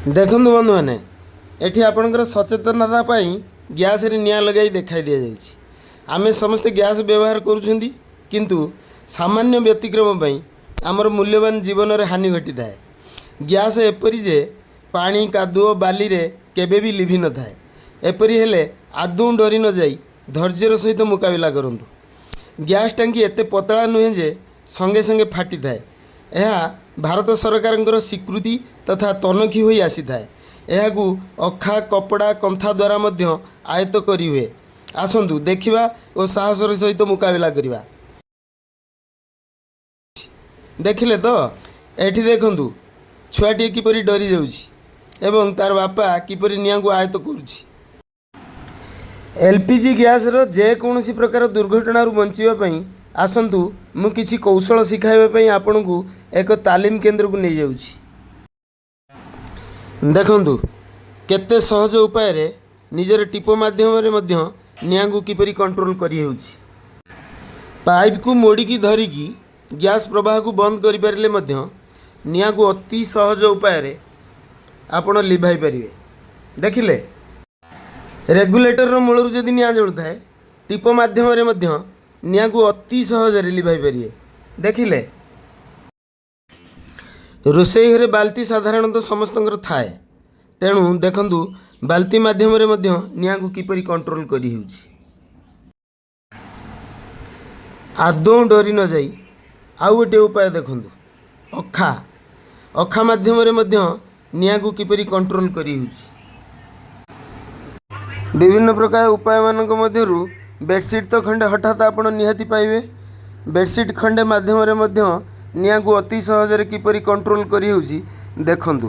ଦେଖନ୍ତୁ ବନ୍ଧୁମାନେ, ଏଠି ଆପଣଙ୍କର ସଚେତନତା ପାଇଁ ଗ୍ୟାସ୍ରେ ନିଆଁ ଲଗାଇ ଦେଖାଇ ଦିଆଯାଉଛି। ଆମେ ସମସ୍ତେ ଗ୍ୟାସ୍ ବ୍ୟବହାର କରୁଛନ୍ତି, କିନ୍ତୁ ସାମାନ୍ୟ ବ୍ୟତିକ୍ରମ ପାଇଁ ଆମର ମୂଲ୍ୟବାନ ଜୀବନରେ ହାନି ଘଟିଥାଏ। ଗ୍ୟାସ୍ ଏପରି ଯେ ପାଣି, କାଦୁଅ, ବାଲିରେ କେବେ ବି ଲିଭି ନଥାଏ। ଏପରି ହେଲେ ଆଦୌ ଡରି ନଯାଇ ଧୈର୍ଯ୍ୟର ସହିତ ମୁକାବିଲା କରନ୍ତୁ। ଗ୍ୟାସ୍ ଟାଙ୍କି ଏତେ ପତଳା ନୁହେଁ ଯେ ସଙ୍ଗେ ସଙ୍ଗେ ଫାଟିଥାଏ। ଏହା ଭାରତ ସରକାରଙ୍କର ସ୍ୱୀକୃତି ତଥା ତନଖି ହୋଇ ଆସିଥାଏ। ଏହାକୁ ଅଖା, କପଡ଼ା, କନ୍ଥା ଦ୍ୱାରା ମଧ୍ୟ ଆୟତ୍ତ କରିହୁଏ। ଆସନ୍ତୁ ଦେଖିବା ଓ ସାହସର ସହିତ ମୁକାବିଲା କରିବା। ଦେଖିଲେ ତ, ଏଠି ଦେଖନ୍ତୁ ଛୁଆଟିଏ କିପରି ଡରି ଯାଉଛି ଏବଂ ତାର ବାପା କିପରି ନିଆଁକୁ ଆୟତ୍ତ କରୁଛି। ଏଲ୍ପିଜି ଗ୍ୟାସ୍ର ଯେକୌଣସି ପ୍ରକାର ଦୁର୍ଘଟଣାରୁ ବଞ୍ଚିବା ପାଇଁ ଆସନ୍ତୁ, ମୁଁ କିଛି କୌଶଳ ଶିଖାଇବା ପାଇଁ ଆପଣଙ୍କୁ ଏକ ତାଲିମ କେନ୍ଦ୍ରକୁ ନେଇଯାଉଛି। ଦେଖନ୍ତୁ, କେତେ ସହଜ ଉପାୟରେ ନିଜର ଟିପ ମାଧ୍ୟମରେ ମଧ୍ୟ ନିଆଁକୁ କିପରି କଣ୍ଟ୍ରୋଲ କରିହେଉଛି। ପାଇପ୍କୁ ମୋଡ଼ିକି ଧରିକି ଗ୍ୟାସ୍ ପ୍ରବାହକୁ ବନ୍ଦ କରିପାରିଲେ ମଧ୍ୟ ନିଆଁକୁ ଅତି ସହଜ ଉପାୟରେ ଆପଣ ଲିଭାଇ ପାରିବେ। ଦେଖିଲେ, ରେଗୁଲେଟରର ମୂଳରୁ ଯଦି ନିଆଁ ଜଳୁଥାଏ, ଟିପ ମାଧ୍ୟମରେ ମଧ୍ୟ ନିଆଁକୁ ଅତି ସହଜରେ ଲିଭାଇ ପାରିବେ। ଦେଖିଲେ, ରୋଷେଇ ଘରେ ବାଲ୍ତି ସାଧାରଣତଃ ସମସ୍ତଙ୍କର ଥାଏ। ତେଣୁ ଦେଖନ୍ତୁ, ବାଲ୍ତି ମାଧ୍ୟମରେ ମଧ୍ୟ ନିଆଁକୁ କିପରି କଣ୍ଟ୍ରୋଲ କରିହେଉଛି। ଆଦୌ ଡରି ନଯାଇ ଆଉ ଗୋଟିଏ ଉପାୟ ଦେଖନ୍ତୁ। ଅଖା ଅଖା ମାଧ୍ୟମରେ ମଧ୍ୟ ନିଆଁକୁ କିପରି କଣ୍ଟ୍ରୋଲ କରିହେଉଛି। ବିଭିନ୍ନ ପ୍ରକାର ଉପାୟମାନଙ୍କ ମଧ୍ୟରୁ ବେଡ଼ସିଟ୍ ତ ଖଣ୍ଡେ ହଠାତ୍ ଆପଣ ନିହାତି ପାଇବେ। ବେଡ଼ସିଟ୍ ଖଣ୍ଡେ ମାଧ୍ୟମରେ ମଧ୍ୟ ନିଆଁକୁ ଅତି ସହଜରେ କିପରି କଣ୍ଟ୍ରୋଲ କରିହେଉଛି ଦେଖନ୍ତୁ।